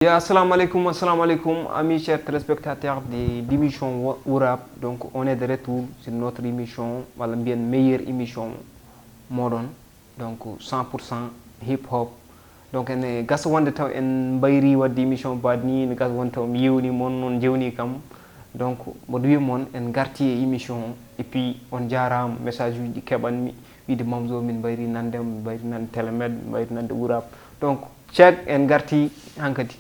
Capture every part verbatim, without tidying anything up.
Ya, assalamu alaikum, assalamu alaikum, amis chers téléspectateurs de l'émission Wa- Wurap. Donc, on est de retour sur notre émission, walla mbiyen meilleure émission moɗon. Donc, cent pour cent hip hop. Donc, ene gasa wonde taw en mbayri wadde émission baɗ ni, ne gasa wonde taw mi yewni mon, non jewni kam. Donc, mboɗo wiya mon en garti e émission o. Et puis, on jaaraama message uji ɗi keɓanmi. Wiide Mamzo, min mbayri nande, min mbayri nande Telemed, min mbayri nande Wurap. Donc, check, en garti hankadi.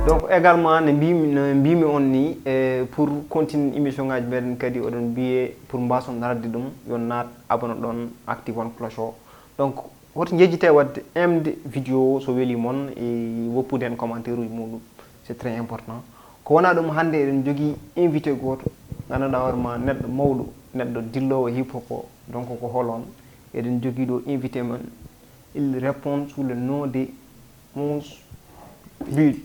Donc, également, ne mbimi, no mbimi on ni, eh, pour continuer émission ngaji meɗen kadi, oɗon mbiye pour mbason darade ɗum, yo naat abonné ɗon, active on cloche o. Donc, woto jejjite wadde emde vidéo o, so weli mon, e woppude en commentaire uji muɗum. C'est très important. Ko wona ɗum, hannde eɗen jogii invité gooto, ngannduɗaa hoore ma, neɗɗo mawɗo, neɗɗo dilloowo hip hop o. Donc, ko hol on? Eɗen jogii ɗo invité men, il répond sous le nom de Mons Beat.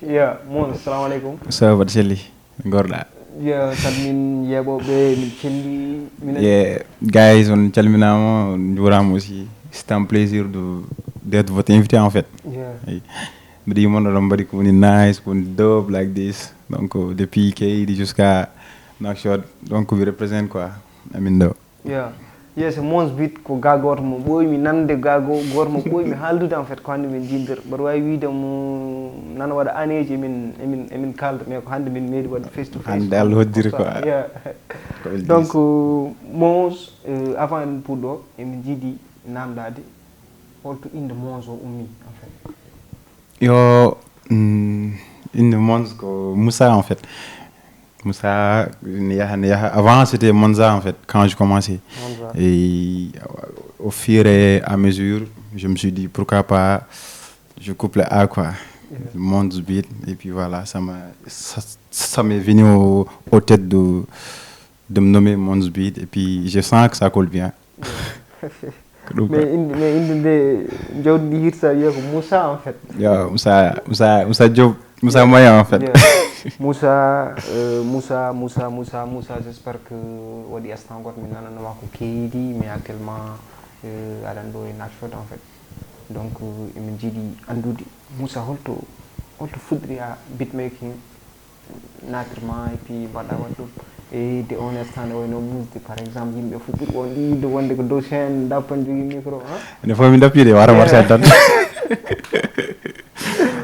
Yeah, Mons, assalamu alaikum. Ça va, Baɗi Selli? Gorɗa? Yeah, salmin yeɓoɓe, min celli, minen. Yeah, guys, on calminama, on jurama aussi. C'est un plaisir de d'être votre invité, en fait. Yeah. Eyi. Mbiɗo yimon oɗon mbaɗi ko woni nice, ko woni dope like this. Donc, depuis Keydi jusqu'à Nouakchott, donc we represent quoi. Amin ɗo. Yeah. Yes, Mons Beat ko ga gooto mo ɓooymi nande, ga go- gooto mo ɓooymi haaldude, en fait, ko hannde min njiidir. Mboɗo waawi wiide mo nana waɗa aneeji emin, emin, emin kaalda, mais ko hannde min meeɗi waɗde face to face. Hannde Allah hoddiri quoi. Yeah. Ko Elvis. Donc, Mons, euh, avant en puɗɗo, emin njiɗi namdaade holto innde Mons o ummi, en fait. Yo, mm, innde Mons ko Moussa, en fait. Moussa, ne yaha, ne yaha. Avant, c'était Monza, en fait, quand je commençais. Monza. Et au fur et à mesure, je me suis dit, pourquoi pas, je coupe le A, quoi. Yeah. Mons Beat. Et puis voilà, ça m'a, ça, ça m'est venu au, au tête de, de me nommer Mons Beat. Et puis, je sens que ça colle bien. Yeah. Ko ɗum quoi. Mais inde, mais inde nde, jawdi ndi hirsa wiya ko Moussa, en fait. Yo, Moussa, Moussa, Moussa Diop, Moussa Moyen, en fait. Yeah. Moussa, euh, Moussa, Moussa, Moussa, Moussa, j'espère que waɗi instant goto min nananoma ko Keydi, mais actuellement, euh, aɗan ɗo e Nouakchott, en fait. Donc, euh, emin jiiɗi anndude, Moussa, holto, holto fuɗɗori a beatmaking? Natirma, et puis mbaɗa waɗ ɗum. E de on instant, ne wayno musde, par exemple, yimɓe fof ɓuri on yiide wonde ko dow chaîne, dappan jogii micro, hein? Ene fof min dappi de, wara marché tan.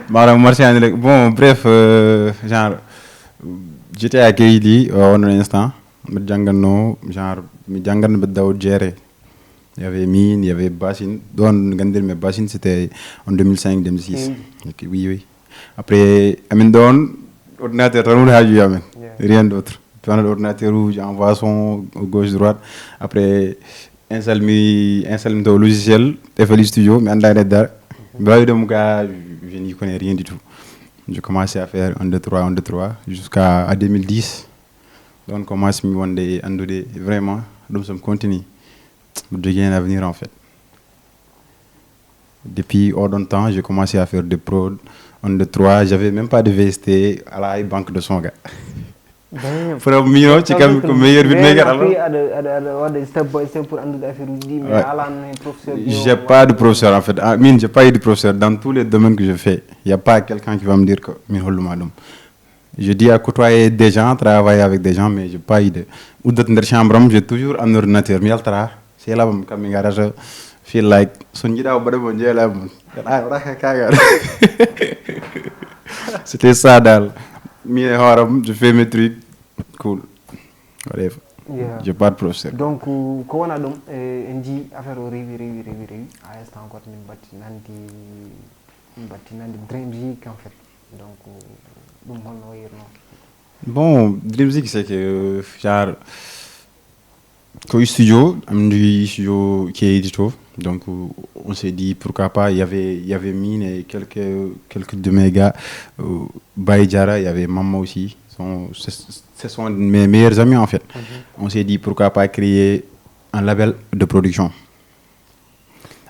Maanaam marché ani rek. Bon, bref, euh, genre, j'étais à Keydi, euh, on instant. Mbiɗo jannganno, genre, mi jannganno mbiɗo dawo jeere. Il y avait Mine, il y avait Bassine. Ɗon nganndirmi Bassine, c'était en deux mille cinq, deux mille six. Mm. Ok, oui, oui. Après, amin ɗon, ordinateur tan woni haaju amen. Yeah. Rien d'autre. Puis on a l'ordinateur rouge, envoie son gauche, droite. Après, installe mi, installe mi to logiciel, F L Studio, mi annda e dara. Mi wawi ɗum ga, je n'y connais rien du tout. Je commençais à faire un, deux, trois, un, deux, trois, jusqu'à, à deux mille dix. Ɗon commence mi wonde anndude vraiment, ɗum so mi continue. Mbiɗo jogii heen avenir, en fait. Depuis oɗon temps, j'ai commencé à faire des prods, un, deux, trois, j'avais même pas de V S T, alaa hay banque de son ga. Damn. Pour mino, ci kam ko meilleur beatmaker, alors. Aɗa, aɗa, aɗa waɗa step by step pour anndude affaire uji ɗi, mais alaa no professeur. J'ai pas de professeur, en fait. Ah, min, j'ai pas eu de professeur. Dans tous les domaines que je fais, il y a pas quelqu'un qui va me dire que min holluma ɗum. Je dis à côtoyer des gens, travailler avec des gens, mais j'ai pas eu de. Uddata nder chambre am, j'ai toujours un ordinateur. Mi yaltata, sehilaaɓe am, kamɓe ngarata, feel like, so njiɗa o mbaɗa mo jeela mum. Ay, wala ka kaga. C'était ça, dal. Mi e hooram, je fais mes trucs. Cool. Whatever. Yeah. J'ai pas de professeur. Donc, ko wona ɗum, eh, en jii affaire o rewi, rewi, rewi, rewi. À instant goto min batti nandi, min batti nandi Dream Music, en fait. Donc, ɗum holno wayirno? Bon, Dream Music, c'est que, genre, ko studio, am jogii studio keedi to. Donc, on s'est dit, pourquoi pas, il y avait, il y avait Mine et quelques, quelques de mes gars, euh, Baye Diarra, il y avait Mamma aussi. Sont, ce, ce sont mes meilleurs amis, en fait. Mhm. On s'est dit, pourquoi pas créer un label de production.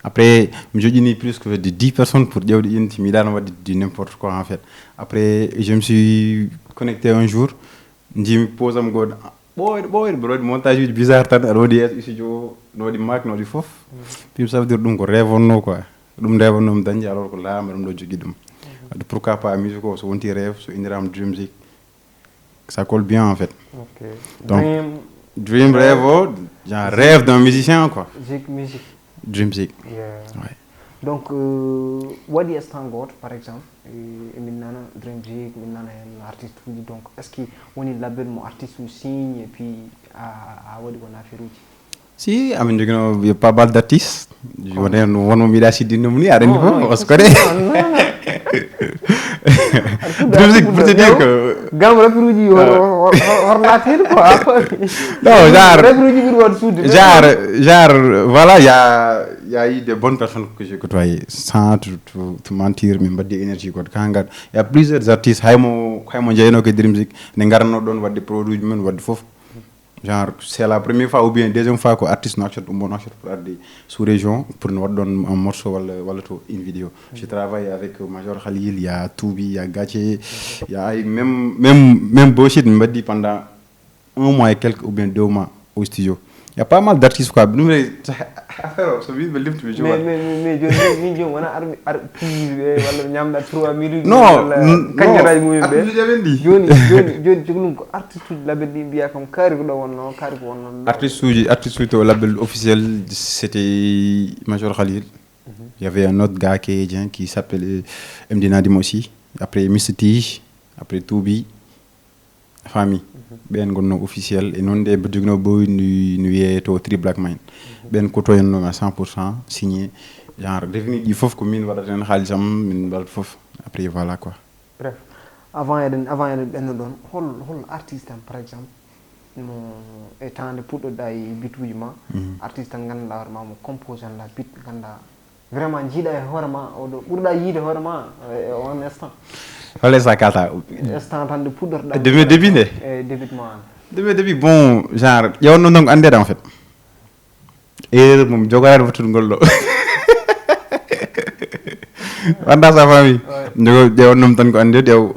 Après, mi joƴƴini plus que de dix personnes pour ƴewde unité. Mi yiɗaano waɗde du n'importe quoi, en fait. Après, je me suis connecté un jour. Njiimi pause am goo ɓooyɗo ɓooyɗo, mboɗo waɗi montage uji bizarre tan, aɗa waɗi yeeso studio, no waɗi maak, no waɗi fof. Puis ça veut dire ɗum ko rêve wonno quoi. Ɗum rêve wonno mi dañde, alors ko laamu ɗum ɗo jogii ɗum. Wadde pourquoi pas musique o, so wonti rêve, so inniraama Dream Zik, ça colle bien en fait. Ok. Donc, Dream, Dream rêve o, genre rêve d'un musicien quoi. Zik, musique. Dream Zik. Yeah. Ouais. Donc, euh, waɗi instant gooto, par exemple, eh, emin nana Dream Zik, min nana heen artiste uji. Donc, est-ce que woni label mo artiste uji signe et puis a, a waɗi won affaire uji? Si, amin jogino pas mal d'artistes. Won heen won mo mbiɗa siddinde mo ni, aɗa anndi fof, on se connaît. Dream Zik, pour te dire que Gam rapperuji hornatel quoi. Non, genre, Rapperuji ɓuri waɗ suude. Genre, genre, voilà, il y a, il y a eu des bonnes personnes que j'ai côtoyées, sans te, te, te mentir, min mbaɗi énergie goto kangal. Il y a plusieurs artistes, haymo haymo jeyno ke Dream Zik, ne ngarno ɗon waɗde produit men, waɗde fof. Genre, c'est la première fois ou bien deuxième fois que artiste no accoto ɗum, no accoto pour arde sous région pour ne waɗ ɗon un morceau walla walla to une vidéo. Je travaille avec Major Khalil, il y a Toubi, il y a Gaché, il y a même même même Boshit, mi mbaɗi pendant un mois et quelques ou bien deux mois au studio. Il y a pas mal d'artistes quoi. Ɗum ne affaire o, so yimɓe limti mi mais jowa. mais mais mais joni min joni wona ar ar piiɓe walla ñamɗa trois mille uji Non, walla n- kañjaraji non, mumen ɓe. Artiste uji amen ɗi. Joni joni joni jogi ɗum ko artiste uji label ɗi mbiya kam kaari ko ɗo wonno, kaari ko wonno. Artiste uji, artiste uji to label officiel, c'était Major Khalil. Il y avait un autre gars qui est Indien qui s'appelle euh, M D Nadim aussi. Après Mister T, après Toubi, famille. Ɓen gonno officiel e noon de mbaɗ jogino boy no no wiyee to Three Black Mine. Ɓen kotoyenno à cent pour cent signé, genre revenu ji fof ko min waɗata heen haalisam, min mbaɗata fof. Après voilà quoi. Bref, avant eɗen avant eɗen ɓenno ɗon, hol hol artiste tan par exemple mo e temps nde puɗɗoɗa e bituji ma, artiste tan ganduɗa hoore ma mo composé la bit, ganduɗa vraiment jiiɗa e hoore ma, oɗo ɓurɗa yiide hoore ma e on instant? Hol instant kalta? Instant tan nde puɗɗorɗa De mes débuts nde? E début ma an. De mes débuts, bon, genre ƴewanno noon ko anndeɗa en fait. Erreur mum jogoyaade wattugol ɗo. Wanda sa fami? Jogo ƴewan ɗum tan ko annde ƴew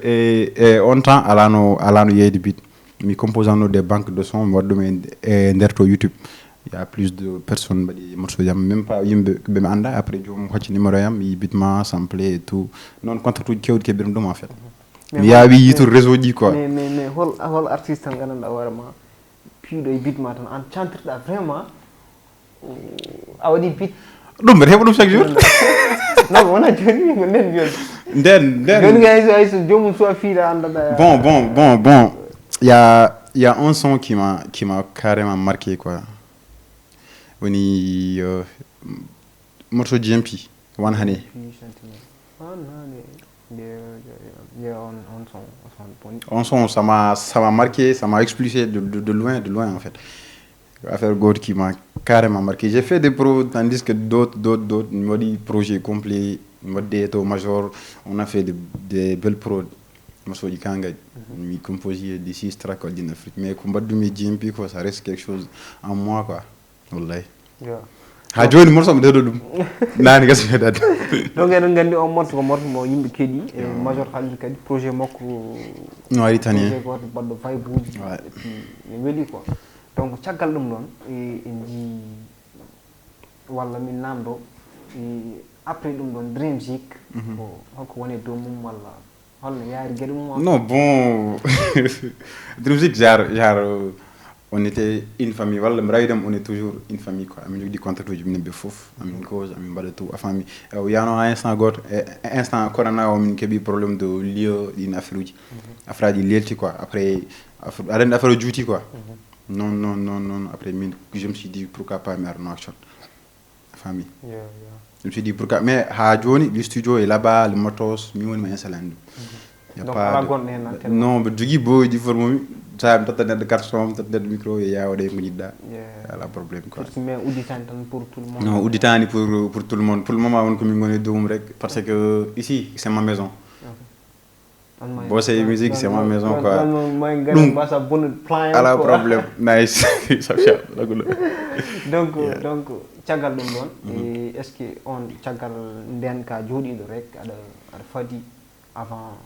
e e on temps alano alano yeyde bit. Mi composano des banques de son, mi waɗ ɗum e e nder to YouTube. Il y a plus de personnes mbaɗi morceau jam, même pas yimɓe ɓe mi annda. Après joomum hocci numéro yam, mi bit ma sample et tout. Noon contact uji kewɗi keɓirum ɗum en fait. Mi yaawi yitude réseau ji quoi. Mais mais mais hol hol artiste tan gandanɗa hoore ma piiɗo e bit ma tan an cantirɗa vraiment a waɗi bit? Ɗum mbeɗa heɓa ɗum chaque jour. Non, wona joni ko nden joni. Nden nden Joni kay so ay so joomum soit fiiɗa andaɗa. Bon, bon, bon, bon. Il y a, il y a un son qui m'a, qui m'a carrément marqué quoi. Woni euh, morceau J M P, One Honey. One Honey. Nde nde on on son on son boni. On son, ça m'a, ça m'a marqué, ça m'a expulsé de, de, de loin, de loin en fait. Affaire goto qui m'a carrément marqué. J'ai fait des pros, tandis que d'autres, d'autres, d'autres, mi waɗi projet complet, mi waɗde to Major, on a fait des, des belles pros. Morceau ji kangaji. Mi composé des six tracks en Afrique. Mais ko mbaɗdumi J M P ko, ça reste quelque chose en moi quoi. Wallahi. Yo. Ha joni morceau mi dedo ɗum. Nani gasi mi daɗde. Donc eɗen nganndi on morceau ko morceau mo yimɓe keɗi e Major Khalil kadi projet makko. No ari tan Projet hen. Goto baɗɗo vibe uji. Ouais. Et puis ne weli quoi. Donc caggal ɗum ɗon e en jii walla min namdo e après ɗum ɗon Dream Zik ko holko woni e dow mum walla holno yaari geɗe mum? Non, bon. Dream Zik, genre, genre, on était une famille. Walla mi rawi ɗum, on est toujours une famille quoi. Amin jogdi contact uji minen ɓe fof. Amin cause, amin mbaɗa tout. A famille. E o yano ha instant goto, e instant corona o min keɓi problème de lieu, ɗin affaire uji. Affaire uji lelti quoi. Après affaire, aɗa anndi affaire o juuti quoi. Non, non, non, non. Après min, je me suis dit pourquoi pas mi ara Nouakchott. A famille. Yo, yo. Je me suis dit pourquoi, mais ha joni le studio est là-bas, le matos, mi woni ma installé ɗum. Y a Donc pas ala de- gonɗo hen actuellement. Non, mbeɗa jogii boyji forme mi. Sa mi totta neɗɗo carte son, mi totta neɗɗo micro, e ya waɗa ko jiɗɗa. Yeah. Ala problème quoi. Surtout mais udditani tan pour tout le monde. Non, udditani pour, pour tout le monde. Pour le moment won ko min goni e dow mum rek, parce que ici c'est ma maison. Bossé musique, c'est ma maison, quoi. Ɗum ala problème. Nice. Safia, lagulo. Donc, donc, caggal ɗum ɗon, est-ce que on caggal nden ka jooɗiɗo rek, aɗa, aɗa fadi avant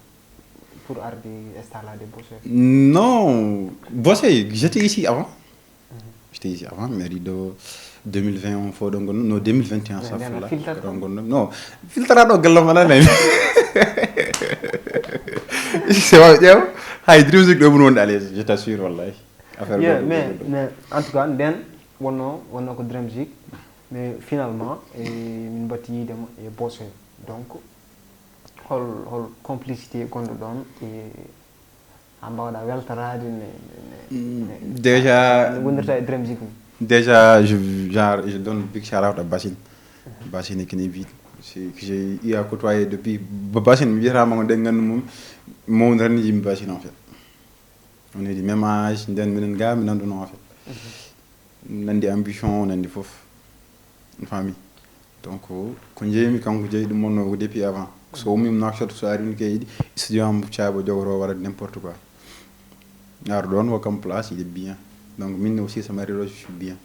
pour arde installade Bossé? Non, Bossé, j'étais ici avant. J'étais ici avant, mi ari ɗo deux mille vingt, on fof ɗo gonno, non, deux mille vingt et un, safrila, ɗo gonno. Non, filtera ɗo gallo mana nani. C'est vrai, ƴeew, hay Dream Music ɗo ɓuri wonde à l'aise, je t'assure, wallahi. Affaire. Yeah, mais, mais en tout cas, nden wonno, wonno ko Dream Music, mais finalement, e, min batti yiidema e Bossé. Donc, hol, hol complicité gonɗo ɗon e, ha mbawɗa weltoraade ne, ne, ne, ne, déjà, ne wondirta e Dream Music mum? Déjà, je, genre, je donne big shout out à Basine. Basine qui est vite. C'est que j'ai eu à côtoyer depuis. Basine, mi wiyata ma, nden gandu mum, mo ranni jimmi Basine, en fait. On est du même âge, nden minen ga mi nanduno, en fait. Nandi ambition, nandi fof. Fami. Donc, ko jeeymi kanko jeeyi ɗum wonno ko depuis avant. So ummima Nouakchott, so ari ɗum kay yiɗi studio am caabo jogoto waɗa n'importe quoi. Ar ɗon wo kam place, il est bien. Donc, min aussi, ça m'arrive, je suis bien.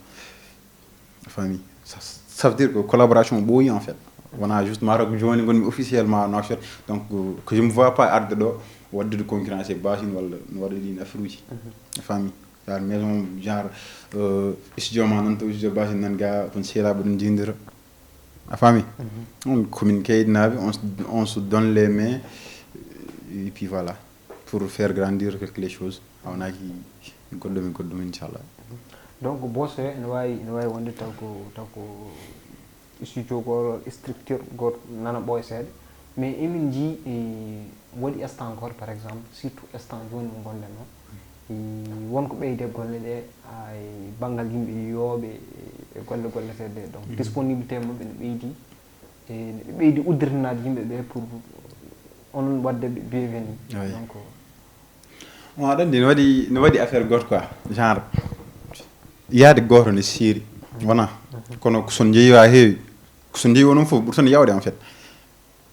Fami. Ça, ça veut dire que collaboration ɓooyi, en fait. Wona juste mara ko jooni gonmi officiellement Nouakchott. Donc, que je me vois pas arde ɗo, waddude concurrence e Basine walla no waɗa ɗin affaire uji. Fami. Genre maison, genre, euh, studio ma nan to, studio Basine nan ga, kon seeɗa ɓe ɗum jindira. A fami? On komin kayɗinaaɓe, on, on se donne les mains, et puis voilà, pour faire grandir quelque les choses. A wonaki goɗɗum e goɗɗum, inchallah. Donc, Bossé, ene waawi, ene waawi wonde taw ko, taw ko studio gooto, structure gooto, nana ɓooya seeɗa. Mais emin njii, e, waɗi instant encore, par exemple, surtout instant jooni mo ngonɗen o, e, won ko ɓeyde golle ɗe, a, e banngal yimɓe yiyooɓe e, e golle golleteeɗe ɗe. Donc, disponibilité maɓɓe ne ɓeydi, e, ne ɓeydi udditanaaɗe yimɓe ɓe pour onon waɗde ɓe bienvenue. Oui. Donc, on aɗa anndi, no waɗi, no waɗi affaire gooto quoi, genre, yaade gooto ne seeri, wona? Kono ko son njeeyi ha heewi, ko son njeeyi onon fof, ɓuri son yawde, en fait.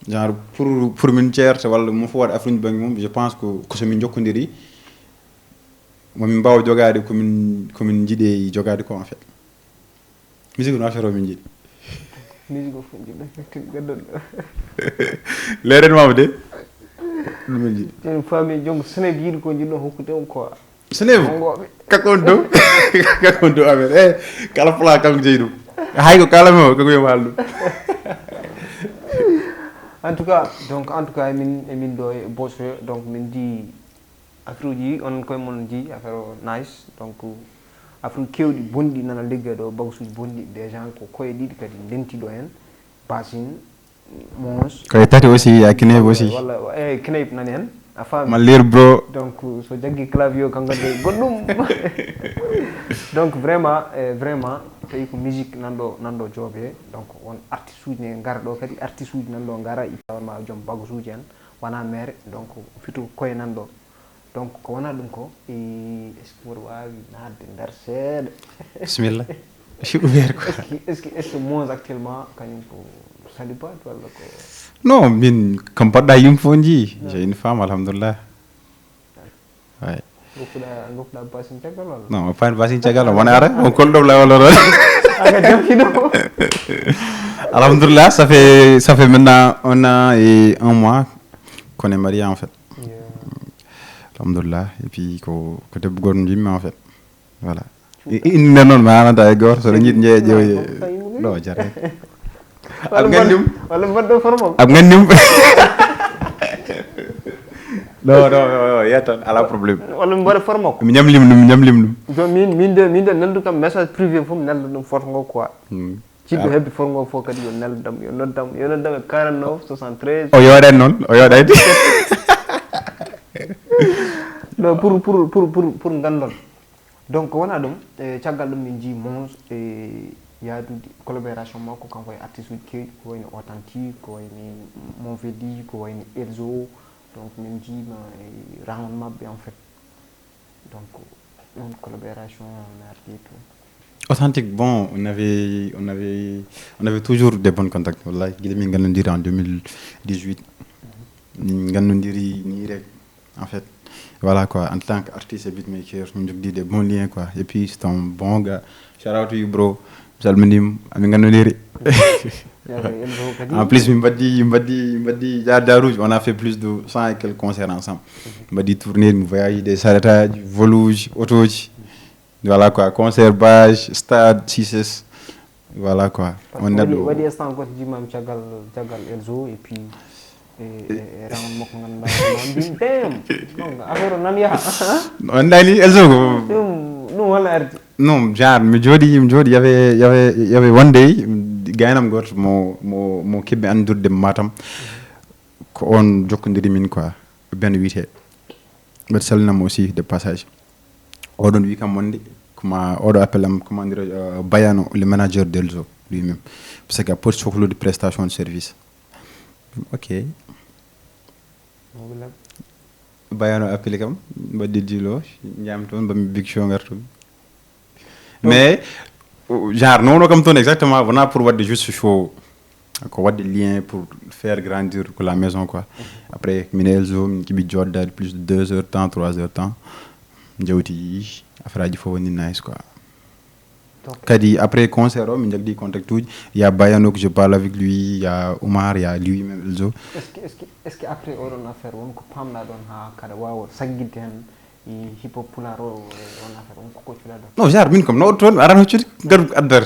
Genre, pour, pour min ceerta walla mo fof waɗa affaire uji bannge mum, je pense que ko so min njokkondiri, mo min mbaawa jogaade ko min, ko min njiɗi jogaade ko, en fait. Musique no affaire o min njiɗi. Musique o fof njiɗɗo, effectivement, ɓeddoɗo. Leerenmama de. Ɗum min njiɗi. Ene faami, joom Seneb yiɗi ko njiɗɗo hokkude on quoi. Seneb? Wongoɓe. Kako on dow. Kako on dow amen. Eh, kala pla kanko jeyi ɗum. Hay ko kala mo, kako yo waal ɗum. En tout cas, donc, en tout cas, emin, emin ɗo e Bossé, donc, min di affaire uji, onon koye mon jeeyi, affaire o nice. Donc, affaire uji kewɗi bonɗi nana ligga ɗo, bagasuji bonɗi, déjà ko koye ɗiɗi kadi ndenti ɗo hen. Basine, Mons. Koye tati aussi, a Kineb aussi. Walla, eh, Kineb nani hen, a faami. Ma lire, bro. Donc, so jaggi clavier o, kanko de goɗɗum. Donc, vraiment, eh, vraiment, tawi ko musique nanɗo, nanɗo joobe. Donc, on artiste uji ne ngara ɗo kadi, artiste uji nanɗo ngara, i tawa ma joom bagasuji en, wona maire. Donc, fito koye nanɗo. Donc, ko wona ɗum ko, e, est-ce que mboɗo waawi naatde nder seeɗa? Bisimilla. Je suis ouvert, quoi. Est-ce que, est-ce que, est-ce que Mons actuellement, kañum ko célibataire walla ko? Non, min, kam mbaɗɗa yimɓe fof njii. Non. J'ai une femme, alhamdulillah. Ouais. Goppuɗa, goppuɗa Basine caggal walla? Non, pas Basine caggal, wona ara, on kolɗo la wala wala. Aga jampi ɗo. Alhamdulillah, ça fait, ça fait maintenant un an et un mois qu'on est mariés, en fait. Yeah. Alhamdulillah. Et puis, ko, ko debbo goto jimmi, en fait. Voilà. I-, inde noon, mi haalanta e goto, so ɗo jiɗ jeeya ƴeew. No, jare. Walla mbaɗ-, walla mbaɗɗo forme o. Aɓe nganndi mo? Non, non, non, non, yettan, ala problème. Walla mi mbaɗa forme o. Mi ñamlim ɗum, mi ñamlim ɗum. Jooni min, min de, min de, neldu kam message privé fof, mi nelda ɗum photo ngo quoi. Hmm. Jiɗɗo heɓde photo ngo fof kadi yo neldam, yo noddam, yo noddam e quarante-neuf soixante-treize. O yooɗani noon, o yooɗani. Non, pour, pour, pour, pour, pour nganndon. Donc, ko wona ɗum, e caggal ɗum min njii Mons e yaadude collaboration makko, kanko e artiste uji keewɗi, ko wayno Authentique, ko wayno Monvedi, ko wayno Elzo. Donc, min njiima e round maɓɓe, en fait. Donc, on collaboration, on a ardi et tout. Authentique, bon, on avait, on avait, on avait toujours des bons contacts. Wallahi, gila min nganndondiri en deux mille dix-huit. Min ngannondiri nii rek, en fait. Voilà quoi, en tant qu'artiste et beatmaker, min njogdi des bons liens quoi. Et puis, c'est un bon gars. Shout out to you, bro. Mi salminiima, amin ngannondiri. En plus, min mbaɗi, min mbaɗi, min mbaɗi Jaar Jaaruuji. On a fait plus de cent et quelques concerts ensemble. Min mbaɗi tournée, min voyage des charrettes, voluuji, otooji. Voilà quoi, concert bâche, stade, six S. Voilà quoi. On a waɗi waɗi instant goto jimami caggal caggal Elzo et puis e e e rawan makko ganduɗa ma mbin damn. Donc affaire o nan yaha. On dani Elzo ko ɗum ɗum wona ardi. Non, genre mi jooɗi mi jooɗi y avait y avait y avait one day, gaynam goto mo mo mo kebbi andirde Matam. Ko on jokkondiri min quoi, ben wiyete. Mbeɗa salminamo aussi de passage. Oɗon wi kam wonde koma oɗo appel am, comment dire, euh, Bayano, le manager d'Elzo lui-même, parce que a poti sohlude prestation de service. Ok. Bayano appelé kam, mbaɗdi dilo, ñaami toon, mbaɗmi big show, ngartumi. Mais genre non kam toon exactement wona pour wadde juste show, ko wadde lien pour faire grandir ko la maison quoi. Après min Elzo min keɓi joɗdade plus de deux heures temps, trois heures temps, jewti, affaire aji fof woni nice quoi. Kadi après concert o min jagdi contact uji, il y a Bayano que je parle avec lui, il y a Oumar, il y a lui même Elzo. Est-ce que est-ce que est-ce que après oɗon affaire won ko pamɗa ɗon ha kaɗa wawa saggidde hen? Hip hop pulaar o e on affaire on koko cuɗa ɗon? Non, genre min kam nawɗo toon arano hoccude garu addar.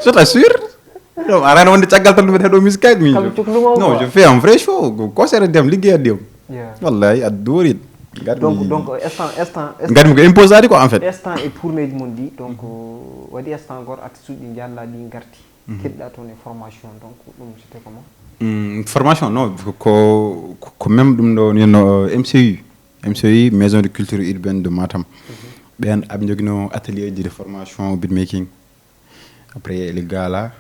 So ta sûr. Non, arano wonde caggal tan ɗum heɗo musique aji min. Non, je fais un vrai show, concert dem liggeya dem. Wallahi adduworit. Donc donc instant instant ngarmi ko imposé adi quoi en fait. Instant e tournéji mon ɗi donc waɗi instant goto artiste uji ɗi jalla ɗi garti. Keɗɗa toon e formation donc ɗum c'était comment? Formation non, ko ko même ɗum ɗo yenno M C U. M C U, maison de culture urbaine de Matam. Ɓen aɓe jogino atelier ji de formation beatmaking. Après le gala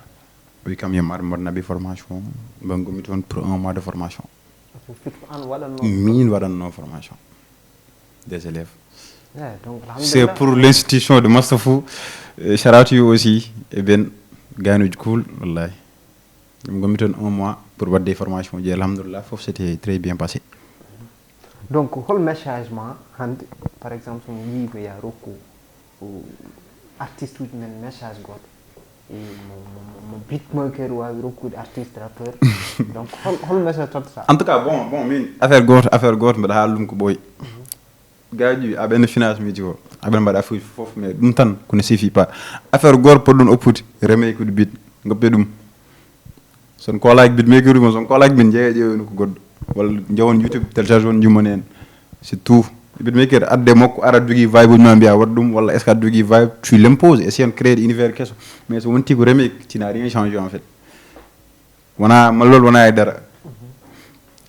wi kam yemar mbaɗnaɓe formation, mbaɗ gomi toon pour un mois de formation. Min waɗanno formation des élèves. C'est pour l'institution de Mastafou. Shout out to you aussi e ben gaynoji cool wallahi. Min gomi toon un mois pour wadde formation ji, alhamdulillah fof c'était très bien passé. Donc hol message ma hande par exemple sono yii ko ya rokku artiste uji men message goto e mo beatmaker wawi rokkude artiste rappeur? Donc hol hol message tottata? En tout cas bon bon min affaire goto affaire goto mbeɗa haala ɗum ko ɓooyi. Gaaji aɓe no finance miji ko aɓe mbaɗa affaire fof mais ɗum tan ko ne suffit pas. Affaire goto poɗɗon oppude remey ko ɗo bit goppe ɗum. Son kolaki bit mekiri mo son kolaki min jeeya ƴeewen ko goɗɗo walla jawon YouTube télécharge on jummani en. C'est tout. Bit mekiri adde makko ara jogi vibe uji ma mbiya waɗ ɗum walla est ce que aɗa jogi vibe tu l'impose et si en créer univers keso mais so wonti ko remake tu n'as rien changé en fait. Wona mallol wona e dara.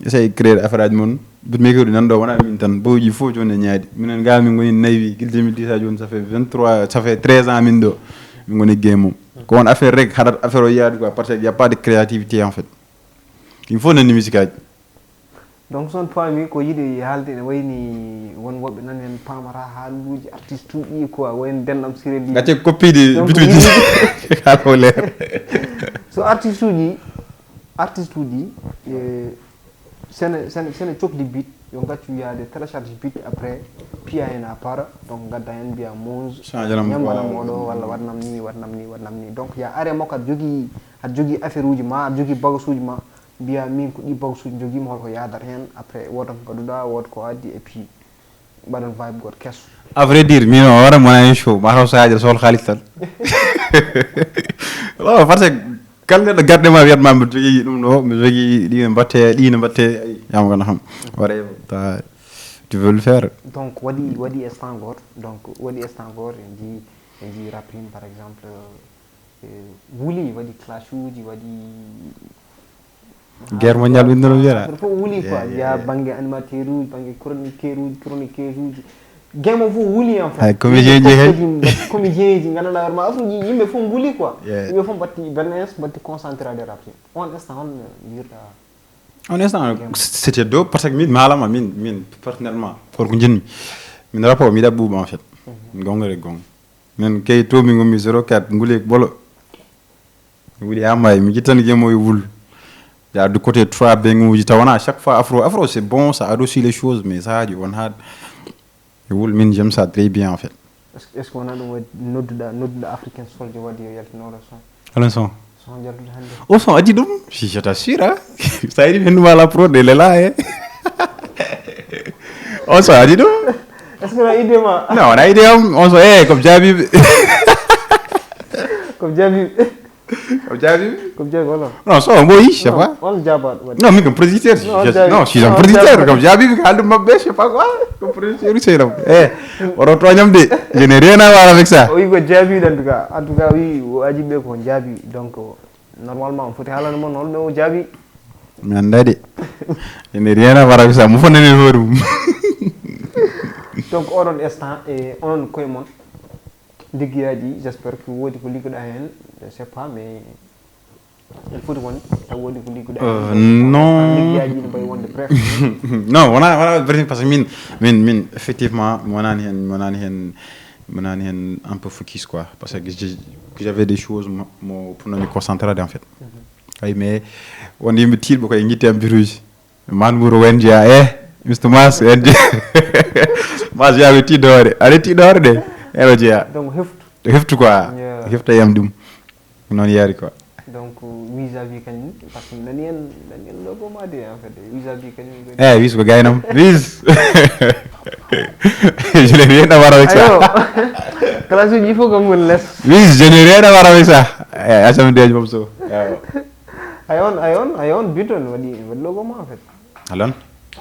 Essaye créer affaire aji mon. Bit mekiri nan ɗo wona min tan bawji fof joni e ñaadi minen ga min goni nayi gil deux mille dix ha joni ça fait vingt-trois ça fait treize ans min ɗo. Min goni game mum. Ko on affaire rek haɗat affaire o yaadu quoi parce que y a pas de créativité en fait. Il faut nanni musique aji. Donc son paami ko yiɗi haalde ene wayni won woɓɓe nan en paamata haaluuji artiste uji quoi wayno denɗam sireli gacce koppiɗi bituji. Haala o leer. So artiste uji artiste uji sene sene sene cokli bit yo gaccu yaade télécharge bit après piya hen à part donc gadda hen mbiya monge ñambanam oɗo walla waɗnam ni waɗnam ni waɗnam ni donc ya are makko aɗa jogui aɗa jogui affaire uji ma aɗa jogui bagage uji ma mbiya min ko ɗi bagage uji joguima holko yadata hen après woda ko gaɗuɗa woda ko addi et puis mbaɗon vibe goto kesso. À vrai dire min o wara mona hen show ma taw sahaji sol halis tan. Parce que kala neɗɗo garde ma wiyat ma mbiɗa jogui ɗum ɗo mbiɗa jogui ɗi ne mbatte ɗi ne mbatte. Yama gana ham wara ta tu veux le faire. Donc waɗi waɗi instant goto donc waɗi instant goto en ji en ji rapping par exemple. Wuli waɗi clash uji waɗi guerre mondial ɓe ndeno wiyata fof wuli quoi ya banggue animateur uji banggue chroniqueur uji chroniqueuse uji game o fof wuli en fait comédien ji kadi comédien ji ganduɗa hoorema afruji yimɓe fof nguli quoi yimɓe fof mbatti bennes mbatti concentré de rapping on instant on jirta on instant c'était do parce que min malama min min personnellement pour ko jinmi min rapport mi ɗaɓɓuɓe en fait gongore gong Min kay to min ngommi zéro quatre nguli bolo. Mi wuɗi ha maayi mi jittani gemo e wul. Ya du côté trois benguji tawana, à chaque fois afro afro c'est bon, ça adoucit les choses, mais ça du on had. Wul min j'aime ça très bien en fait. Est-ce que wona ɗum waɗi nodduɗa nodduɗa africain solde waɗi yo yaltinoɗo son? Alan son. Son jaltude hannde. O son adi ɗum, si je t'assure hein. Ça iri hennuma la pro de lela e. O son adi ɗum. Est-ce que na idée ma? Non, on a idée am, on son eh comme jabibi. Comme jabibi. Comme jabibi. Comme jabibi wala? Non, son boy, je sais pas. On jabat waɗi. Non, mais comme producteur, Non, je- jabi- non, je suis un non, producteur, jabi- comme jabibi, je sais pas quoi. Comme producteur, c'est là. Eh, on retourne en deux. Je n'ai rien à voir avec ça. O wi ko jaabiɗo en tout cas, en tout cas wi o aji ɓe ko jaabi, donc normalement on foti haalana mon holno o jaabi. Mi anndaa de. Je n'ai rien à voir avec ça. Mo fonnani hoore mum. Donc oɗon instant e onon koye mon liggeyaaji, j'espère que woodi ko liggoɗa heen, je sais pas, mais il faut won taw woodi ko liggoɗa Euh, heen. Non. Liggeyaaji ne mbayi wonde bref. Non, wona wona bref, parce que min min min effectivement mi wonani hen mi wonani hen mi wonani hen un peu focus quoi, parce que j'ai- que j'avais des choses mo mo pour non mi concentrade en fait. Ay mais wonde yimɓe tiiɗɓe koye guitte am biruji. Man wuro wen jeeya e Mister Mas wen jeeya. Mas jeeya ɓe tiiɗde hoore aɗa tiiɗde hoore de. Eno jeeya. Donc heftu. Heftu quoi. Yeah. Hefta yam ɗum. Noon yaari quoi. Donc vis-à-vis kañum, parce que nani en nani en logo ma de en fait, vis-à-vis kañum. Eh, wis ko gaynam wis. Je n'ai rien à voir avec ça. Ayo. Classe uji il faut que ngon les. Wis, je n'ai rien à voir avec ça. Eh, asam de mom so. Ayon ayon ayon biton waɗi waɗi logo ma en fait. Alon.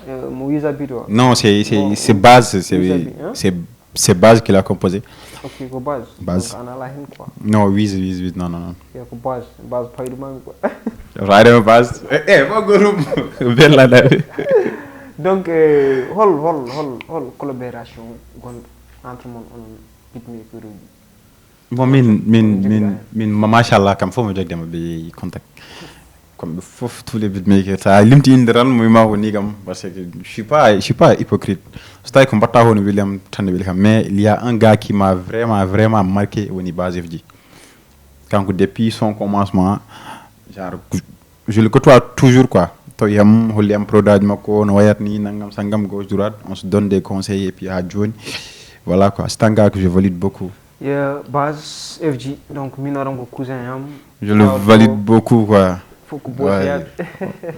Euh, mo vis-à-vis to. Non, c'est c'est Bon. C'est Baz, c'est Vis-à-vis, hein? c'est c'est Baz qui l'a composé. Ok, ko base. Base. Donc ana ala hen quoi. Non, wis wis wis non non non. Ya ko base, base paydu mami quoi. Rayde Baz. Eh, eh, ma gorum. Bella da. Donc euh, hol hol hol hol collaboration gonɗo entre mon on beatmaker uji? Bon, min min min min ma- machallah kam fof mi jogde maɓɓe contact. Comme fof tous les beatmakers, sa limti inde tan mo ma ko ni kam, parce que je suis pas je suis pas hypocrite. So tawi ko mbatta hono weli am tan ne weli kam, mais il y a un gars qui m'a vraiment vraiment marqué, woni Baz F G. Kanko depuis son commencement, genre je le côtoie toujours quoi. Tawi ham holli am prodaji makko no wayat ni nangam sangam gauche droite, on se donne des conseils et puis ha joni. Voilà quoi, c'est un gars que je valide beaucoup. Yeah, Baz F G, donc min oɗon ko cousin am. Je le valide beaucoup quoi. Fof ko bosse yaaɓe.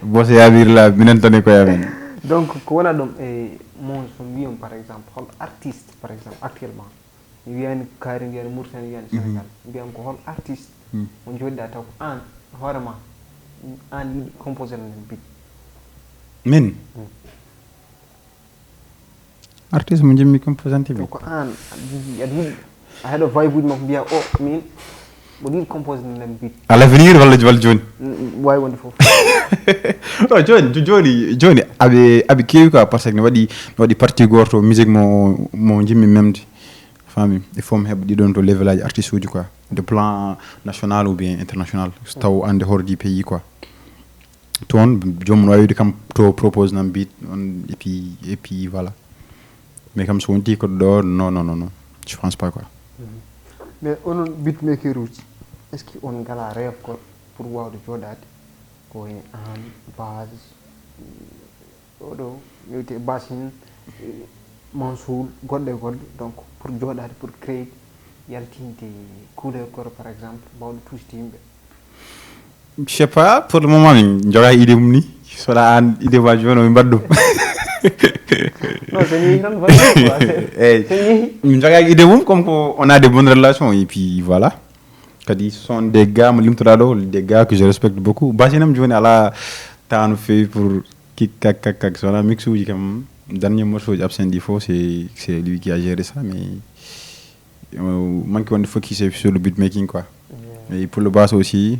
Bosse yaaɓir la minen tan e koye amen. Donc ko wona ɗum e mon so mbiyam par exemple hol artiste par exemple actuellement mi wiyani kaari mbiyani Mauritanie mbiyani Sénégal mbiyam ko hol artiste mo jooɗiɗa taw ko an hoore ma an yiɗi composé no nen bit? Min artiste mo jimmi composante mi. Ko an aɗa yiɗi aɗa yiɗi a heɗo vibe uji makko mbiya o min mboɗo yiɗi composé no nen bit? À l'avenir walla walla joni? Wawi wonde fof. Non, joni joni joni aɓe aɓe kewi quoi, parce que ne waɗi ne waɗi partie goto musique mo mo jimmi memde. Fami il faut mi heɓa ɗiɗon to level aji artiste uji quoi, de plan national ou bien international, so taw ande hoore du pays quoi. Toon joomum no wawi wiide kam to propose nam beat on et puis et puis voilà. Mais kam so wonti ko ɗo non non non non, je pense pas quoi. Mais onon beatmaker uji est ce que on ngala rêve goto pour wawde jooɗade ko e an Baz oɗo wiyte Baz hin Mansour goɗɗo e goɗɗo donc pour jooɗade pour créer yaltinde couleur goto par exemple mbawde touche yimɓe? Je sais pas, pour le moment min joga idée mum ni. Sola an idée ma joni min mbaɗ ɗum. Non c'est ni tan valide quoi. Eyyi. C'est ni. Min joga idée mum comme ko on a des bonnes relations et puis voilà. Kadi ce sont des gars mo limtoɗa ɗo, des gars que je respecte beaucoup. Basinam joni ala temps no fewi pour kik kak kak kak, so wona mix uji kam. Dernier morceau uji absent ɗi fof c'est c'est lui qui a géré ça, mais manque wonde focus sur le beatmaking quoi. Et pour le bass aussi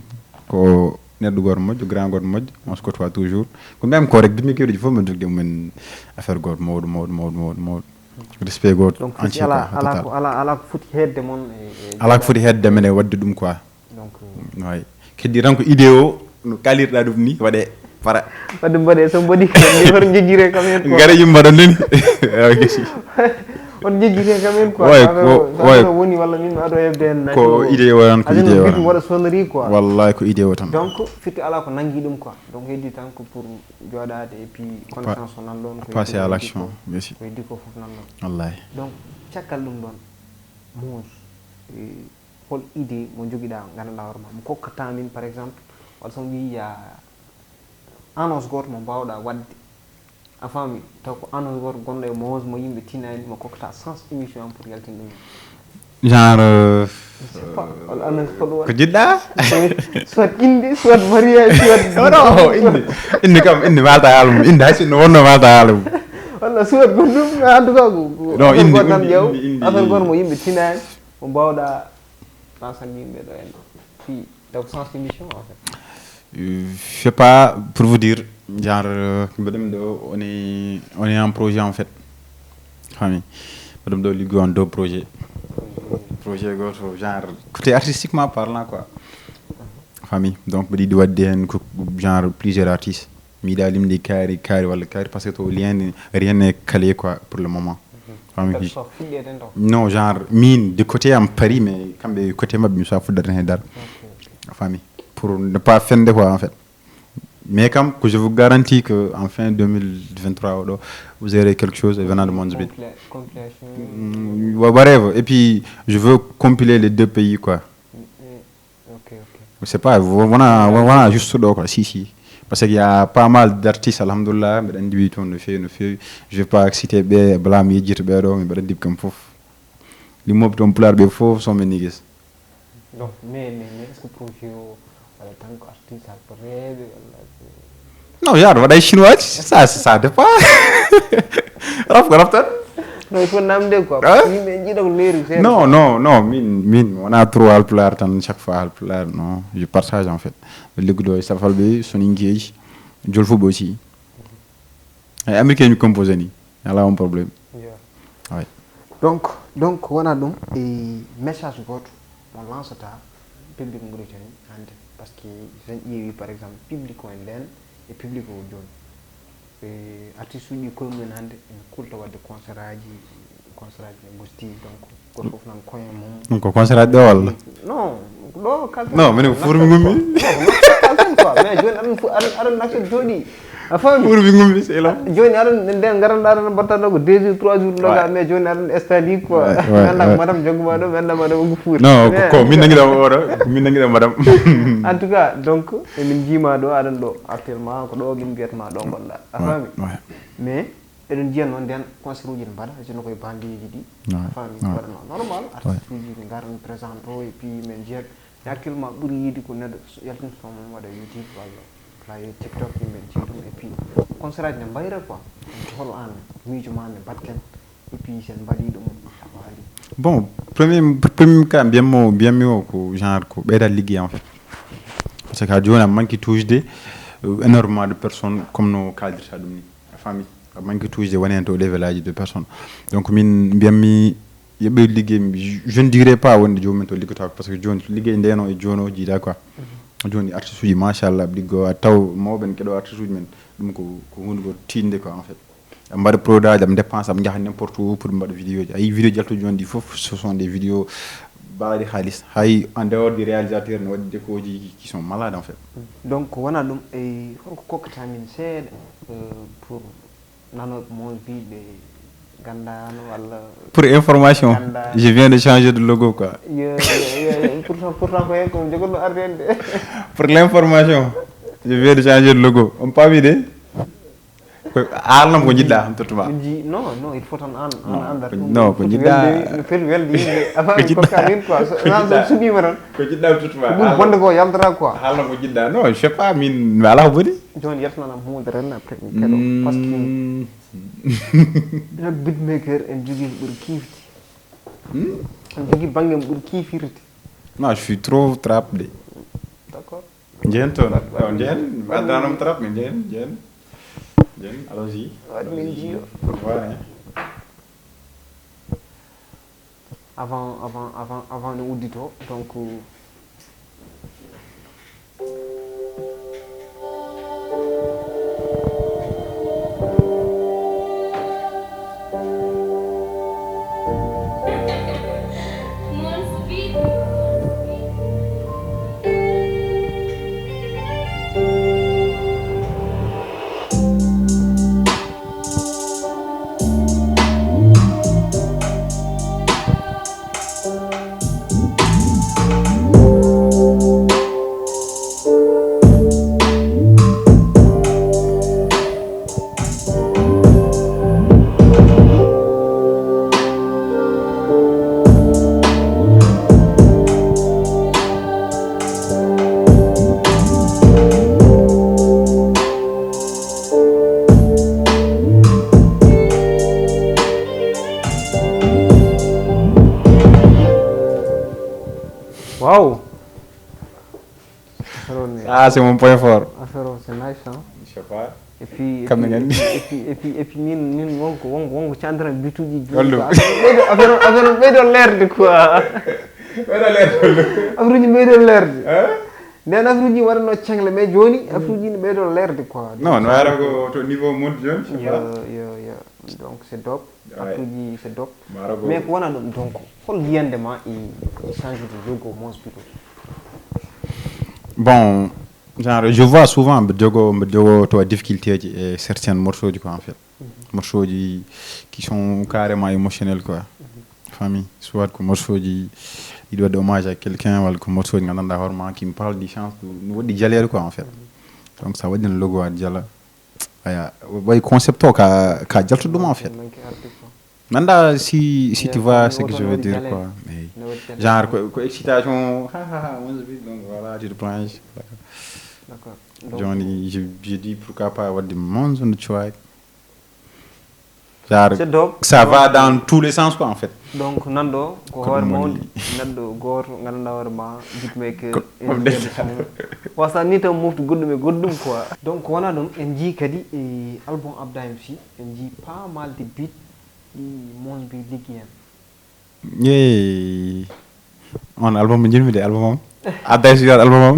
ko neɗɗo goto moƴƴo, grand goto moƴƴo, on se côtoie toujours. Ko même ko rek beatmaker uji fof min jogde mumen affaire goto mawɗo mawɗo mawɗo mawɗo mawɗo. Respect goto. Donc Entier ala quoi, ala total. Ko ala ala ko foti hedde mon e e- Ala ko foti hedde men e wadde ɗum quoi. Donc Way. Keddi tan ko idée o no kalirɗa ɗum ni waɗe para. Wadde mbaɗe so mbaɗi ko ni hoto jejjire kam hen quoi. Gara yimma ɗon nani. Awa gesi. On jejjite kam en quoi. Ouais, affaire ko, o, affaire ouais. O woni walla min mi ado hebde hen naati ko o. Idée o tan, ko idée o tan. Waɗa sonnerie quoi. Wallahi ko idée o tan. Donc firti ala ko nangi ɗum quoi. Donc heddi tan ko pour joɗade et puis connaissance o nan ɗon, ko passer à l'action, bien sûr. Ko heddi ko fof nan ɗon. Wallahi. Donc caggal ɗum ɗon, Mouss, eh, hol idée mo jogiɗa ganduɗa hoore ma mo kokkata min par exemple, walla so mi wiya annonce goto mo mbawɗa wadde, a faami, taw ko annonce goto gonɗo e Mouss mo yimɓe tinani mo kokkata sens émission am pour yaltin ɗum? Genre, euh, je sais pas, walla annonce ko ɗum ko jiɗɗa? Soit inde, soit mariage, soit non, inde. Inde kam, inde malta haala mum, inde hay sinno wonno malta haala mum. Walla soit goɗɗum, en tout cas ko non, inde, inde, inde. Affaire goto mo yimɓe tinani mo mbawɗa lancande yimɓe ɗo en ɗo fii, donc sens émission en fait. Euh, je sais pas, pour vous dire, genre, euh, mbaɗum ɗo, on est, on est en projet en fait. Famille. Mbaɗum ɗo liggo en deux projets. Projet goto, genre, côté artistiquement parlant quoi. Famille. Donc mbaɗi ɗi wadde hen ko genre plusieurs artistes. Mi yiɗa limde kaari, kaari walla kaari, parce que to lien, rien n'est calé quoi pour le moment. Famille. Non, genre, min, de côté am Paris, mais kamɓe côté maɓɓe, mi soit fuɗɗata hen dara. Famille. Pour ne pas fende quoi, en fait. Mais comme que je vous garantis que en fin deux mille vingt-trois, oɗo, vous aurez quelque chose venant de Mouss Bit. Mm, wha-, whatever. Et puis, je veux compiler les deux pays, quoi. Ok, ok. C'est pas, vo-, voilà, voilà, juste ɗo quoi, si, si. Parce qu'il y a pas mal d'artistes, alhamdoulillahi, mbeɗa andi wi toon no feewi, no feewi. Je vais pas citer ɓe, bala mi yejjita ɓe ɗo, mais mbeɗa andi ɓe kam fof. Limmoɓe toon pulaar ɓe fof sont mes niggas. Donc, mais, mais, mais est-ce que projet o waɗa tan ko artiste halpare, walla? Non, genre, waɗa e chinois, ça, ça dépend. Rap ko rap tan. Non, il faut namde quoi. Hein? Yimɓe jiiɗa ko leeri seeɗa. Non, non, non, min, min, mi wona trop halpulaar tan, chaque fois halpulaar, non, je partage en fait. Liggudo e safalɓe, soninkeeji, jolfuɓe aussi. Ay américain mi composé ni, ala on problème. Yeah. Ouais. Donc, donc, wona ɗum e message goto mo lancata public Mauritanie hannde, parce que so en ƴeewi par exemple public o e nden e public o jooni, e artiste uji koye mumen hannde ene kulta wadde concert aji, concert aji ne gosti, donc goto fof nan koye mum. Ɗum ko concert aji ɗo walla? Non, ɗo kalten. Non, minen ko furmi ngummi. Kalten quoi, mais jooni aɗa aɗa aɗa nasa jooɗi. A faami? Furmi ngummi, c'est là. Jooni aɗa nden ngaran aɗa mbatta ɗo ko deux jours, trois jours ɗo ga, mais jooni aɗa installé quoi. Anda ko madame joguma ɗo, anda madame ko fuuri. Non, ko min nangi ɗo oɗo, ko min nangi ɗo madame. En tout cas, donc emin jiima ɗo aɗan ɗo actuellement ko ɗo min mbiyatma ɗo gonɗa. A faami? Mais eɗen njiya noon nden concert uji ne mbaɗa, sinno koye banlieue ji ɗi. Faami, waɗa noon normal, artiste uji ne ngara ne présente o, et puis min njiya. Mais actuellement ɓuri yiide ko neɗɗo yaltin son mum waɗa YouTube walla play TikTok, yimɓe njiya ɗum, et puis concert aji ne mbayra quoi. Donc hol an miijo ma ne mbatten, et puis sen mbaɗi ɗum waali? Bon, premier, premier cas mbiyammo, mbiyammi o ko genre ko ɓeyda ligguey en fait. Parce que ha jooni a manque touche de, euh, énormément de personnes comme no kaldirta ɗum ni. A faami? A manque touche de woni hen to level aji de personnes. Donc min mbiyammi yeɓe ligguey, je ne dirais pas wonde joomum en to liggotako, parce que jooni ligguey ndeno e jooni o jiida quoi. Jooni artiste uji machallah liggo a taw mawɓe ne keɗo artiste uji men, ɗum ko, ko hunde ko tiiɗnde quoi en fait. Mbaɗa produit aji, am dépense, am njaha n'importe où pour mbaɗa vidéo ji. A yii vidéo jaltuɗo jooni ɗi fof, ce sont des vidéos baɗi haalis. Hay en dehors du réalisateur ne waɗi décoji qui sont malades en fait. Donc wona ɗum, e holko kokkata min seeɗa, euh, pour nanoɓe mon viɓe gandano walla? Pour information, je viens de changer de logo quoi. Yo, yo, yo, yo. Pourtant, pourtant ko hen ko jogoɗo arde en de. Pour l'information, je viens de changer de logo. On pas vu de? Ko haalnam ko jiɗɗa, am tottuma. Min ji-, non, non, il faut tan an, an anda ɗum. Non, ko jiɗɗa. No foti welde yimɓe avant ko kokka min quoi. So, so suɓima tan. Ko jiɗɗa, am tottuma. Ko ɓuri bonde ko yaltata quoi. Haalnam ko jiɗɗa. Non, je sais pas, min mi ala ko boni. Jooni yaltananam hunde ren après mi keɗo. Parce que ino beatmaker en jogui ko ɓuri kiifde. En jogui banggue mo ɓuri kiifirde. Non, je suis trop trap de. D'accord. Jeen toon. Taw jeen, addanam trap, jeen, jeen. Jeen, allons-y. Waɗ min jiiɗo. Voilà. Avant, avant, avant, avant no uddito, donc, Ah, c'est mon point fort. Affaire o c'est nice, hein. Je sais pas. Et puis, et Kamɓe puis, nganndi. Et puis, et puis, et puis, min, min wonko, wonko, wonko candidat bituji. Holɗum? Affaire ɓeydo, affaire ɓeydo lerde quoi. Ɓeydo lerde holɗum? Affaire uji ɓeydo lerde. Hein? Nden affaire uji waɗano cengle, mais joni affaire uji ne ɓeydo lerde quoi. Non, no ara ko to niveau monte jooni, je sais Yo, pas. Yo, yo. Donc c'est dope. Ouais. Affaire uji c'est dope. Maro ko Mais ko wona ɗum donc, hol yiyande ma e, e change de logo Mons Bito? Bon, genre, je vois souvent mbiɗo jogo mbiɗo jogo to difficulté ji e certains morceaux ji quoi en fait. Morceaux ji qui sont carrément émotionnels quoi. Famille, soit ko morceau ji yiɗi waɗde hommage à quelqu'un walla ko morceau ji nganndanɗaa hoore ma qui me parle du sens, no waɗi jaleede quoi en fait. Donc ça waɗi no logo waɗi jala. Aya, way concept o ka ka jaltuɗo ɗum en fait. Manque artiste o. Nanda si si tu Yeah, vois no ce que woto je veux waɗi dire jaleede. Quoi. Mais No waɗi jaleede. Genre ko, ko excitation, ha ha ha, on se vit, donc voilà, tu te plonges. D'accord. Donc, Jooni je, je dis pourquoi pas waɗde Mons on the track. Genre c'est dope. Ça va dans tous les sens quoi en fait. Donc nanɗo ko Ko hoore ɗum mawɗo woni. Neɗɗo gooto nganndanɗaa hoore ma, beatmaker, Ko ɗum ingénieur ndeysan. Son. Wasa ni tan mofti goɗɗum e goɗɗum quoi. Donc wona ɗum, en njii kadi e album Abda M C, en njii pas mal de beat ɗi Mons Bito liggi heen. Yeey. On album mo njiɗmi de, album am. Abda M C yo waɗ album am.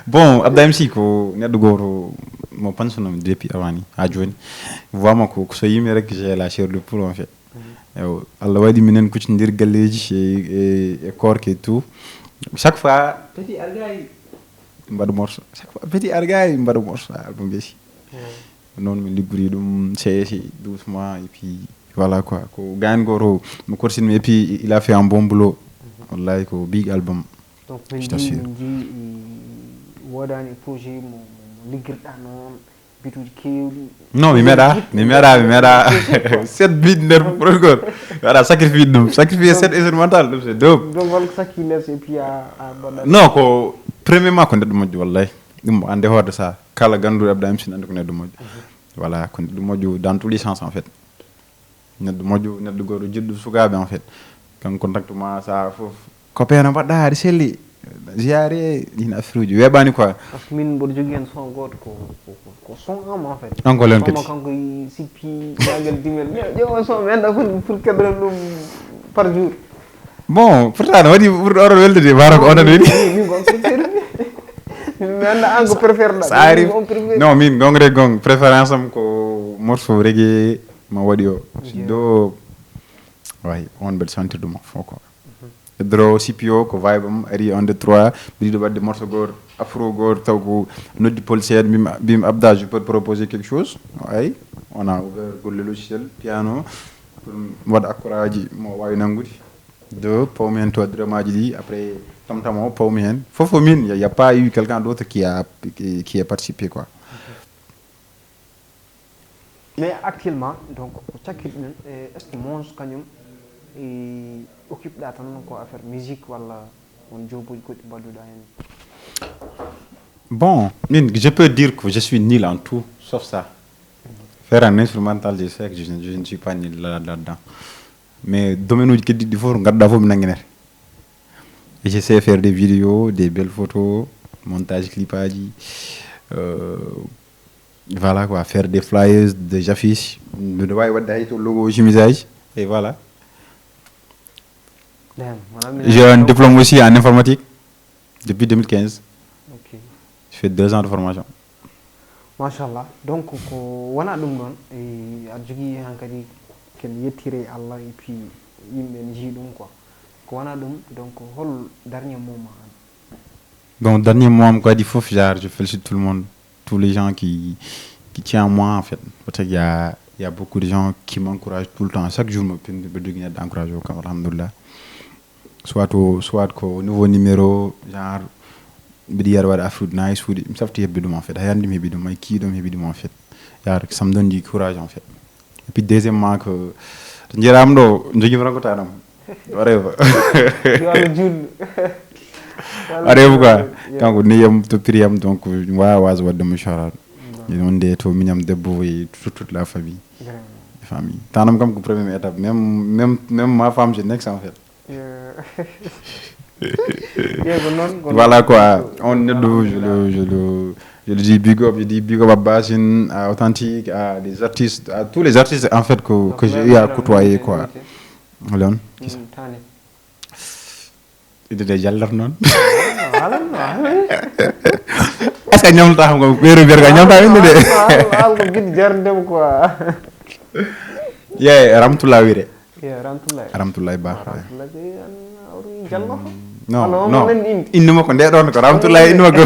Bon, Abda M C ko neɗɗo gooto mo pansunomi depuis avant ni ha jooni. Voix makko ko so yimi rek j'ai la chair de poule en fait. Ewo, Allah waɗi minen kuccodir galleji e, e, e korka et tout. Chaque fois petit argay mbaɗa morceau. Chaque fois petit argay mbaɗa morceau ha album weesi. Noon min liggori ɗum seeɗa seeɗa, doucement, et puis voilà quoi. Ko gaañ gooto mo korsinmi, et puis il a fait un bon boulot. Wallahi ko big album. Donc min Je t'assure. Njii woodani projet mo, mo liggirɗa noon, bituuji keewɗi. Non, mi meeɗa, mi meeɗa, mi meeɗa. Sept bit nder projet goto. Waɗa sacrifice ɗum, sacrifice sept instrumental, ɗum c'est dope. Donc wala ko sakki les et puis a a mbaɗa. Non, ko premièrement ko neɗɗo moƴƴo wallahi. Ɗum ande hoorde sa kala ganduɗo Abda M C andi ko neɗɗo moƴƴo. Voilà, ko neɗɗo moƴƴo dans tous les sens en fait. Neɗɗo moƴƴo, neɗɗo gooto jiɗɗo sukaaɓe en fait. Kan contact ma sa fof. Copain no mbaɗɗa, aɗa selli? Ziyaare, ɗin affaire uji weeɓani quoi. Parce que min mboɗo jogii heen son gooto ko, ko, ko, ko son am en fait. On ko len Son kadi. Kanko i sippi ñaagel dimel. Ƴeewa son mi annda pour, pour keddorel ɗum par jour. Bon, pourtant no waɗi ɓurɗo oɗon weldude, mbara ko onon weli. Min ko on préféré. Mi annda an ko préféré ɗa. Sa ari. Min ko on préféré. Non, min gongre gong préférence am ko morceau reggae ma waɗi o. Yeah. Do way on mbeɗa sentir ɗum fof quoi. Dro C P O ko vibe am ari un deux trois, mbiɗo waɗde morceau goto afro goto taw ko noddi Paul seeɗa mbimi mbimi Abda je peux te proposer quelque chose. Ay, on a ouvert golle logiciel piano pour mi waɗa accord aji mo wawi nanngude. De pawmi hen to drum aji ɗi, après tam tam o pawmi hen fof ko min, y a pas eu quelqu'un d'autre qui a qui a participé quoi. Mais actuellement donc ko cakkiri ɗum e est ce que Mons kañum e occupe ɗa tan ko affaire musique walla won jobuji goɗɗi mbaɗuɗa heen? Bon, min je peux dire que je suis nul en tout sauf ça. Faire un instrumental, je sais que je, je ne suis pas nul là là dedans. Mais domaine uji keddiɗi fof to gadduɗa fof mi nannginete. Et je sais faire des vidéos, des belles photos, montage clip aji, euh, voilà quoi, faire des flyers, des affiches. Mbiɗo wawi waɗde hay to logo, chemise aji. Et voilà. Damn, wala mi J'ai un diplôme aussi en informatique depuis deux mille quinze. Ok. Je fais deux ans de formation. Machallah. Donc ko wona ɗum ɗon, e, aɗa jogii han kadi ken yettire Allah et puis yimɓe ne njii ɗum quoi. Ko wona ɗum, donc hol dernier moment an? Bon, dernier moment kadi fof, genre, je félicite tout le monde, tous les gens qui qui tiennent à moi en fait. Parce qu'il y a il y a beaucoup de gens qui m'encouragent tout le temps. Chaque jour mo pindi ɓe jogi neɗɗo encouragé o kam, alhamdulillah. Soit au soit ko nouveau numéro, genre, mbiɗo yiya aɗa waɗa affaire uji nice, suuɗi mi safti heɓde ɗum en fait, hay hannde mi heɓi ɗum, hay kiiɗo mi heɓi ɗum en fait. Genre ça me donne du courage en fait. Et puis deuxièmement que to jeeram ɗo jogiima rangotanam. Whatever. Yo Allah juulnu. Whatever quoi. Kanko neyam to piriyam, donc mi wawa waso waɗde mo shout out. E noon nde to miñam debbo e toute toute la famille. Vraiment. Famille tanam kam ko première étape, même même même ma femme je next en fait. Yeah. Ƴeew ko noon, ko Voilà noon. quoi, on neɗɗo, je le, je le, je le dis big up, je dis big up à Basine, à Authentique, à les artistes, à tous les artistes en fait que, que j'ai eu à côtoyer quoi. Lon, Mm, tane. ide de jallar noon. Halan, halan. Est-ce que ñamta xam nga weeru berga ñamta inde de? Al ko gidi jarndem quoi. Ye, Ramtullah wire. Ya, Ramtullah. Ramtullah ba. Ramtullah de an awri jallo. Non, Alors, non. on indi. Inde makko nde ɗon ko Ramtullah inde makko.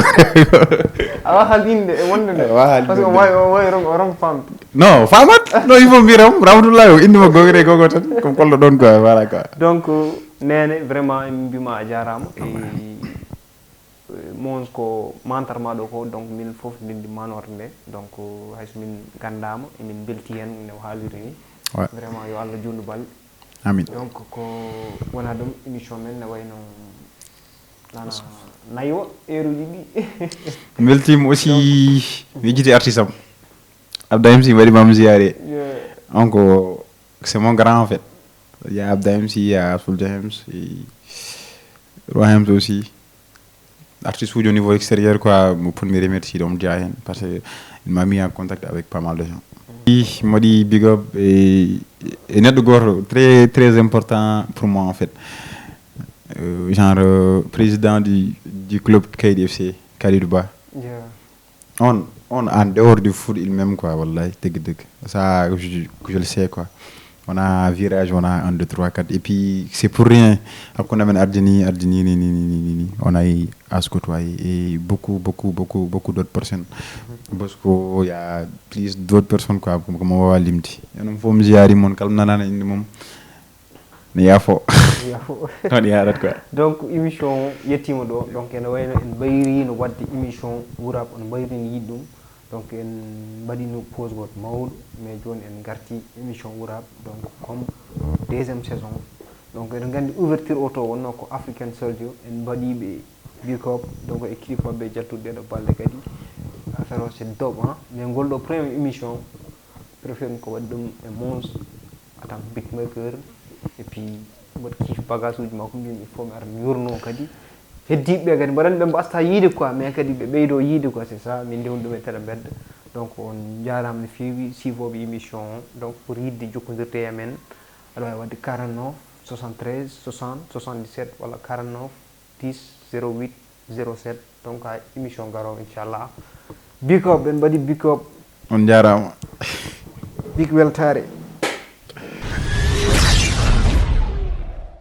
A waxa inde e wonde nde. Waxa Parce que inde. Way o way rong o rong fam. Non, famat. Non, il faut mbira Ramtullah o inde makko gogre gogo tan. Ko kollo ɗon quoi, voilà quoi. Donc nene vraiment en mbima a jarama e mons ko mantar ma ɗo ko, donc min fof ndindi manorde nde, donc hayso min gandama emin belti hen no haaliri ni. Ouais. Vraiment yo Allah juutnu balɗe. Amin. Donc ko wona ɗum émission men ne wayno nana naywa heure uji ɗi. Weltima aussi, mi yejjiti artiste am. Abda M C waɗi mam ziyaare. Yeah. Donc c'est mon grand en fait. Il y a Abda M C, il y a Soulja Hems, et Roi Hems aussi. Artiste au niveau extérieur quoi, mo pour me remercier donc déjà hen, parce que il m'a mis en contact avec pas mal de gens. I modi big up et, et neɗɗo goto très très important pour moi en fait. Euh, genre euh, président du, du club Kaydi F C, Kalidou Ba. Yeah. On, on en dehors du foot il m'aime quoi, wallahi, dëgg dëgg. Ça je, je le sais quoi. On a virage, on a un, deux, trois, quatre. Et puis c'est pour rien. Hakkunde men ardini, ardini ni ni ni ni ni. On a eu à se côtoyer et beaucoup beaucoup beaucoup beaucoup d'autres personnes. Parce que il y a plus d'autres personnes quoi, comme on va limti. Onon fof mi ziyaari mon, kala nanana inde mum. Ne yaafo. Yaafo. On yarat quoi. Donc émission yettima ɗo, donc ene wayno en mbayri no wadde émission wurab, on mbayri no yiɗi ɗum. Donc en mbaɗino pause goto mawɗo, mais joni en garti émission wurab, donc comme deuxième saison. Donc eɗen gandi ouverture o to wonno ko African Soldier, en mbaɗiɓe big up, donc e clip mabɓe jaltude ɗeɗo balɗe kadi. Affaire o c'est dope, hein. Mais ngol ɗo première émission, préféré ko waɗi ɗum e mons, atan beatmaker, et puis mbaɗ kiif bagage uji makko, min il faut mi ara mi yurno kadi heddiɓe kadi mbaɗan ɓe mbasta yiide quoi, mais kadi ɓe ɓeydo yiide quoi, c'est ça min ndewni ɗum e télé mbedda. Donc on jarama no feewi siifoɓe émission o, donc pour yidde jokkodirde e men aɗa wawi wadde quarante-neuf soixante-treize soixante soixante-dix-sept walla quarante-neuf dix zéro huit zéro sept. Donc ha émission garowo inchallah. Big up, en mbaɗi big up. On jarama. Big weltare.